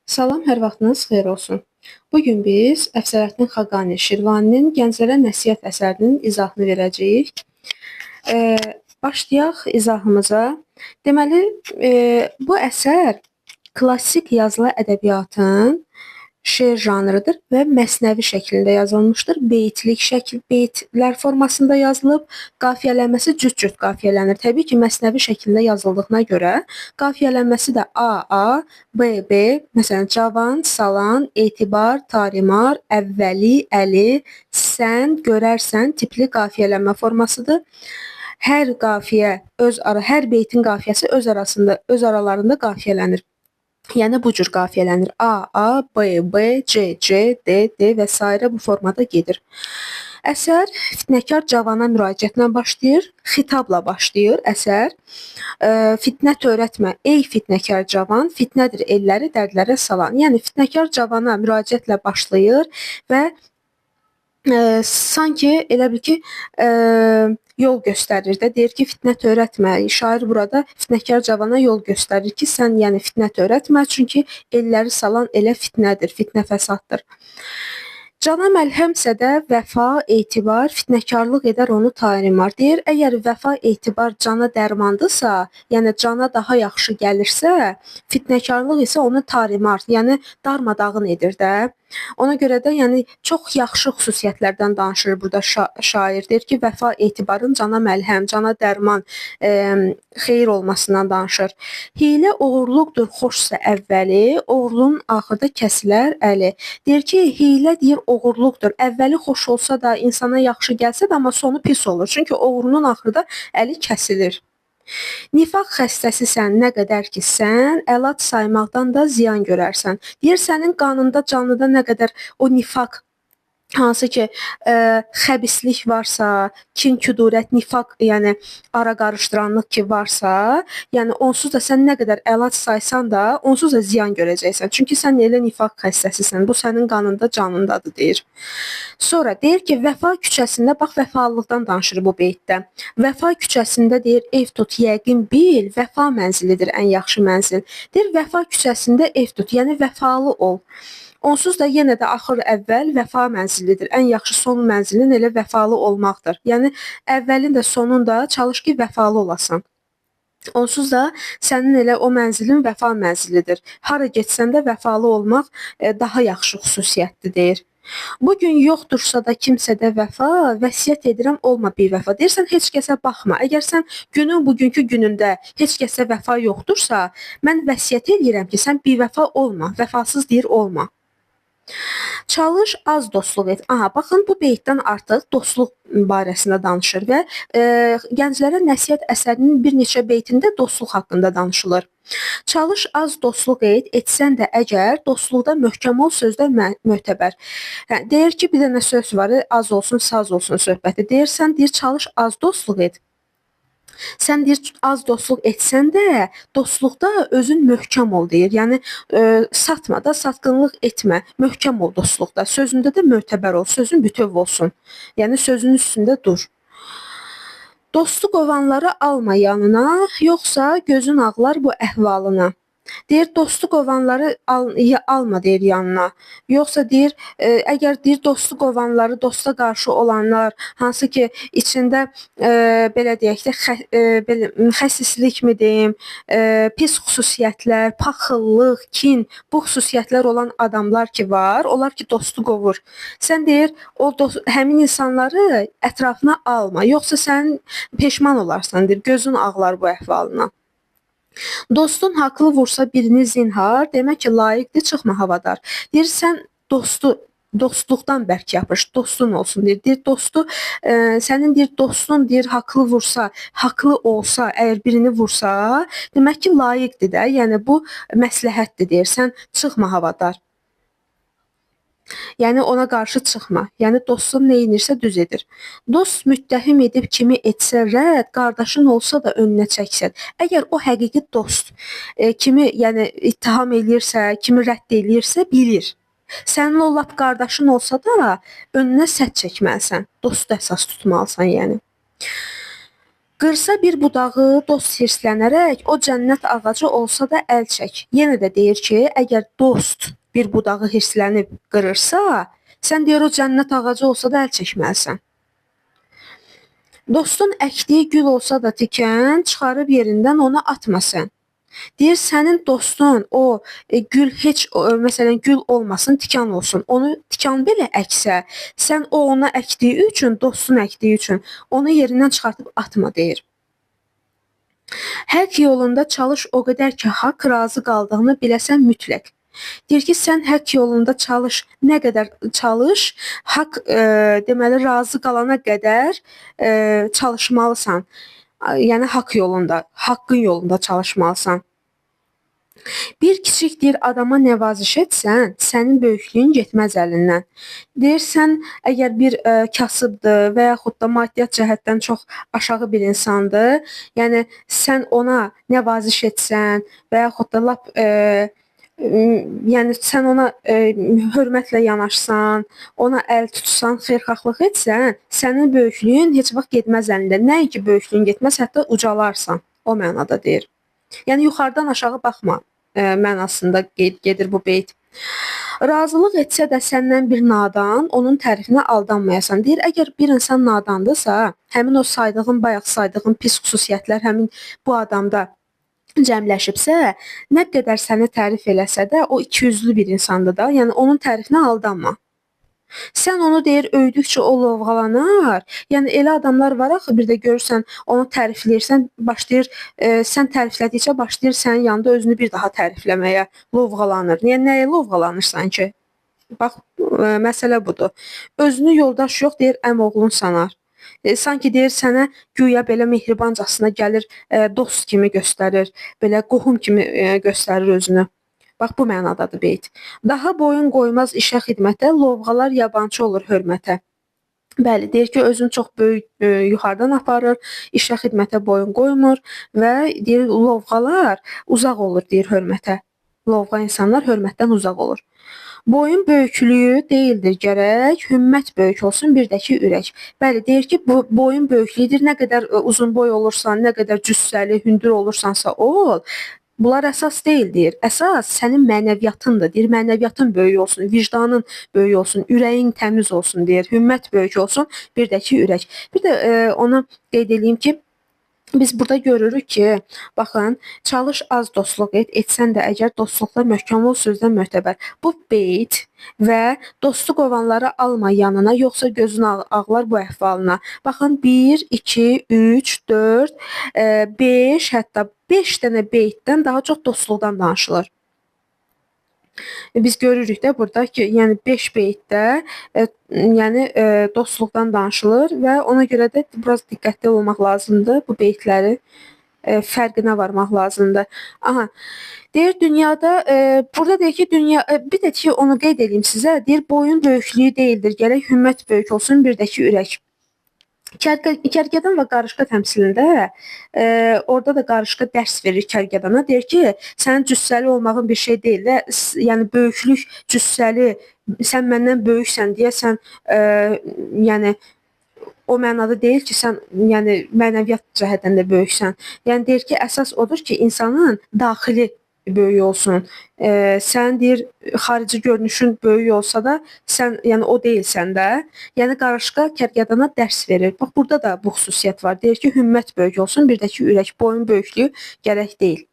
Salam, hər vaxtınız xeyir olsun. Bu gün biz Əfzələddin Xaqani Şirvaninin Gənclərə Nəsihət əsərinin izahını verəcəyik. Başlayaq izahımıza. Deməli, bu əsər klassik yazılı ədəbiyyatın şeir janrıdır və məsnəvi şəklində yazılmışdır. Beytlik şəkil, beytlər formasında yazılıb, qafiyələnməsi cüt-cüt qafiyələnir. Təbii ki, məsnəvi şəklində yazıldığına görə qafiyələnməsi də A, A, B, B, məsələn, cavan, salan, etibar, tarimar, əvvəli, əli, sən, görərsən tipli qafiyələnmə formasıdır. Hər qafiyə öz ara, hər beytin qafiyəsi öz arasında, öz aralarında qafiyələnir. Yəni bu cür qafiyələnir. A, A, B, B, C, C, D, D və sairə bu formada gedir. Əsər fitnəkar cavana müraciətlə başlayır, xitabla başlayır əsər. Fitnə törətmə, ey fitnəkar cavan, fitnədir elləri dərdlərə salan. Yəni fitnəkar cavana müraciətlə başlayır və sanki elə bil ki, yol göstərir də, deyir ki, fitnə törətmə. Şair burada fitnəkar cavana yol göstərir ki, sən yəni fitnə törətmə, çünki elləri salan elə fitnədir, fitnə fəsaddır. Cana məlhəmsə də vəfa, etibar, fitnəkarlıq edər onu tarimar. Deyir, əgər vəfa, etibar cana dərmandısa, yəni cana daha yaxşı gəlirsə, fitnəkarlıq isə onu tarimar, yəni darmadağın edir də. Ona görə də yəni çox yaxşı xüsusiyyətlərdən danışır burada şair. Deyir ki, vəfa, etibarın cana məlhəm, cana dərman, xeyir olmasından danışır. Hiylə oğurluqdur xoşsa əvvəli, oğurluğun axırda kəsilər əli. Deyir ki, hiylə deyir oğurluqdur. Əvvəli xoş olsa da, insana yaxşı gəlsə də, amma sonu pis olur. Çünki oğrunun axırda əli kəsilir. Nifaq xəstəsisən nə qədər ki sən, əlat saymaqdan da ziyan görərsən. Deyir, sənin qanında, canlıda nə qədər o nifaq, hansı ki, xəbislik varsa, kin, küdurət, nifaq, yəni ara qarışdıranlıq ki varsa, yəni onsuz da sən nə qədər əlac saysan da, onsuz da ziyan görəcəksən. Çünki sən elə nifaq xəstəsisən, bu sənin qanında, canındadır, deyir. Sonra deyir ki, vəfa küçəsində, bax vəfalılıqdan danışır bu beytdə. Vəfa küçəsində deyir, ev tut, yəqin bil, vəfa mənzilidir ən yaxşı mənzil. Deyir, vəfa küçəsində ev tut, yəni vəfalı ol. Onsuz da yenə də axır əvvəl vəfa mənzilidir. Ən yaxşı son mənzilin elə vəfalı olmaqdır. Yəni əvvəlin də sonun da çalış ki, vəfalı olasan. Onsuz da sənin elə o mənzilin vəfa mənzilidir. Hara getsən də vəfalı olmaq daha yaxşı xüsusiyyətdir, deyir. Bugün yoxdursa da kimsədə vəfa, vəsiyyət edirəm olma bivəfa. Deyirsən, heç kəsə baxma. Əgər sən günün bugünkü günündə heç kəsə vəfa yoxdursa, mən vəsiyyət edirəm ki, sən bivəfa olma, vəfasız deyir olma. Çalış, az dostluq et. Aha, baxın, bu beytdən artıq dostluq barəsində danışır və Gənclərə Nəsihət əsərinin bir neçə beytində dostluq haqqında danışılır. Çalış, az dostluq et, etsən də əgər, dostluqda möhkəm ol, sözdə möhtəbər. Hə, deyir ki, bir dənə söz var, az olsun, saz olsun söhbəti. Deyir, sən deyir, çalış, az dostluq et. Sən deyir, az dostluq etsən də, dostluqda özün möhkəm ol, deyir. Yəni, satma da, satqınlıq etmə, möhkəm ol dostluqda. Sözündə də mötəbər ol, sözün bütöv olsun. Yəni, sözün üstündə dur. Dostu qovanları alma yanına, yoxsa gözün ağlar bu əhvalına. Deyir, dostu qovanları alma, deyir, yanına. Yoxsa deyir, əgər deyir, dostu qovanları, dosta qarşı olanlar, hansı ki, içində, belə deyək də, belə, xəsislik mi deyim, pis xüsusiyyətlər, paxıllıq, kin, bu xüsusiyyətlər olan adamlar ki var, onlar ki, dostu qovur. Sən deyir, o dost, həmin insanları ətrafına alma, yoxsa sən peşman olarsan, deyir, gözün ağlar bu əhvalına. Dostun haqlı vursa birini zinhar, demək ki, layiqdir, çıxma havadar. Deyir, sən dostluqdan bərk yapış, dostun olsun, deyir. Deyir, dostu, sənin deyir, dostun deyir, haqlı vursa, haqlı olsa, əgər birini vursa, demək ki, layiqdir də, yəni bu məsləhətdir, deyir, sən çıxma havadar. Yəni ona qarşı çıxma. Yəni dostun nə edirsə düz edir. Dost müttəhim edib kimi etsə rədd, qardaşın olsa da önünə çəksə. Əgər o həqiqi dost kimi, yəni ittiham eləyirsə, kimi rədd eləyirsə, bilir. Sənin o lap qardaşın olsa da önünə sədd çəkməlisən. Dostu əsas tutmalısan, yəni. Qırsa bir budağı dost hirslənərək, o cənnət ağacı olsa da əl çək. Yenə də deyir ki, əgər dost bir budağı hirslənib qırırsa, sən deyir o cənnət ağacı olsa da əl çəkməlisən. Dostun əkdiyi gül olsa da tikən, çıxarıb yerindən ona atma sən. Deyir, sənin dostun o gül heç, məsələn, gül olmasın, tikan olsun. Onu tikan belə əksə, sən o ona əkdiyi üçün, dostun əkdiyi üçün onu yerindən çıxartıb atma deyir. Haqq yolunda çalış o qədər ki, haqq razı qaldığını biləsən mütləq. Deyir ki, sən haqq yolunda çalış, nə qədər çalış, haqq deməli razı qalana qədər çalışmalısan. Yəni haqq yolunda, haqqın yolunda çalışmalısan. Bir kiçik deyir adama nəvaziş etsən, sənin böyüklüyün getməz əlindən. Deyir sən əgər bir kasıbdır və yaxud da maddiyyat cəhətdən çox aşağı bir insandır, yəni sən ona nəvaziş etsən və yaxud da lap yəni sən ona hörmətlə yanaşsan, ona əl tutsan, xeyirxahlıq etsən, sənin böyüklüyün heç vaxt getməz əlində. Nəinki böyüklüyün getməz, hətta ucalarsan. O mənada deyir. Yəni yuxarıdan aşağı baxma mənasında gedir bu beyt. Razılıq etsə də səndən bir nadan, onun tərifinə aldanmayasan. Deyir, əgər bir insan nadandırsa, həmin o saydığın, bayaq saydığın pis xüsusiyyətlər həmin bu adamda cəmləşibsə, nə qədər səni tərif eləsə də, o ikiyüzlü bir insandır da, yəni onun tərifinə aldanma. Sən onu deyir, öydükcə o lovğalanar. Yəni elə adamlar var axı, bir də görürsən, onu tərifləyirsən, başlayır, sən təriflədikcə başlayır sənin yanında özünü bir daha tərifləməyə, lovğalanır. Niyə, nəyə lovğalanırsan ki? Bax, məsələ budur. Özünü yoldaş yox, deyir, əmoğlun sanar. Sanki deyir sənə güya belə mehribancasına gəlir, dost kimi göstərir, belə qohum kimi göstərir özünü. Bax, bu mənadadır beyt. Daha boyun qoymaz işə xidmətə, lovğalar yabancı olur hörmətə. Bəli, deyir ki, özünü çox böyük yuxarıdan aparır, işə xidmətə boyun qoymur və deyir, lovğalar uzaq olur, deyir, hörmətə. Lovğa insanlar hörmətdən uzaq olur. Boyun böyüklüyü deyildir gərək, hümmət böyük olsun, bir də ki, ürək. Bəli, deyir ki, bu boyun böyüklüyüdür. Nə qədər uzun boy olursan, nə qədər cüssəli, hündür olursansa ol, bunlar əsas deyil, deyir. Əsas sənin mənəviyyatındır, deyir. Mənəviyyatın böyük olsun, vicdanın böyük olsun, ürəyin təmiz olsun, deyir. Hümmət böyük olsun, bir də ki, ürək. Bir də onu qeyd edeyim ki, biz burada görürük ki, baxın, çalış az dostluq et, etsən də əgər dostluqda möhkəm ol, sözdən mötəbər. Bu beyt və dostu qovanları alma yanına, yoxsa gözün ağlar bu əhvalına. Baxın, 1, 2, 3, 4, 5, hətta 5 dənə beytdən daha çox dostluqdan danışılır. Biz görürük də burada ki, yəni 5 beytdə yəni dostluqdan danışılır və ona görə də biraz diqqətli olmaq lazımdır. Bu beytləri fərqinə varmaq lazımdır. Aha, deyir dünyada, burada deyir ki, dünya, bir də ki, onu qeyd edeyim sizə, deyir boyun böyüklüyü deyildir, gərək hümmət böyük olsun, bir də ki, ürək. Kərgədan və qarışqa təmsilində orada da qarışqa dərs verir kərgədana. Deyir ki, sənin cüssəli olmağın bir şey deyil də, yəni böyüklük cüssəli, sən məndən böyüksən deyə sən yəni o mənada deyil ki, sən yəni mənəviyyat cəhətdən də böyüksən. Yəni deyir ki, əsas odur ki, insanın daxili böyük olsun. Sən deyir, xarici görünüşün böyük olsa da, sən yəni o deyilsən də. Yəni qarışqa kərgədana dərs verir. Bax, burada da bu xüsusiyyət var. Deyir ki, hümmət böyük olsun, bir də ki, ürək, boyun böyüklüyü gərək deyil.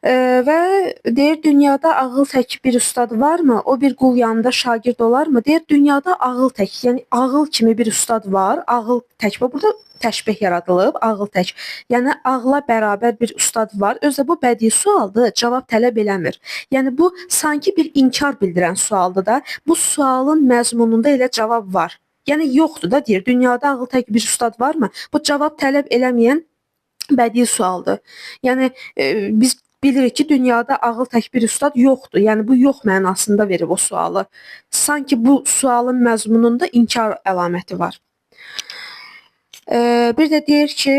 Və deyir, dünyada ağıl tək bir ustad varmı? O bir qul yanında şagird olarmı? Deyir, dünyada ağıl tək, yəni ağıl kimi bir ustad var, ağıl tək. Bax, burada təşbih yaradılıb, ağıl tək. Yəni ağla bərabər bir ustad var. Özdə bu bədii sualdır, cavab tələb eləmir. Yəni bu sanki bir inkar bildirən sualdır da. Bu sualın məzmununda elə cavab var. Yəni yoxdur da, deyir, dünyada ağıl tək bir ustad varmı? Bu cavab tələb eləməyən bədii sualdır. Yəni biz bilirik ki, dünyada ağıl tək bir ustad yoxdur. Yəni bu yox mənasında verib o sualı. Sanki bu sualın məzmununda inkar əlaməti var. Bir də deyir ki,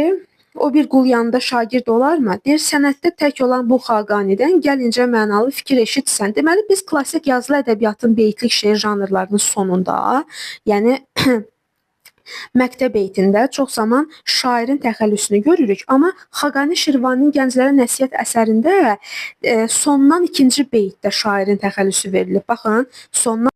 o bir qul yanında şagird olarmı? Deyir, sənətdə tək olan bu Xaqanidən gəlincə mənalı fikir eşitsən. Deməli, biz klassik yazılı ədəbiyyatın beytlik şeir janrlarının sonunda, yəni Məqtə beytində çox zaman şairin təxəllüsünü görürük, amma Xaqani Şirvaninin Gənclərə Nəsihət əsərində sondan ikinci beytdə şairin təxəllüsü verilib. Baxın, sondan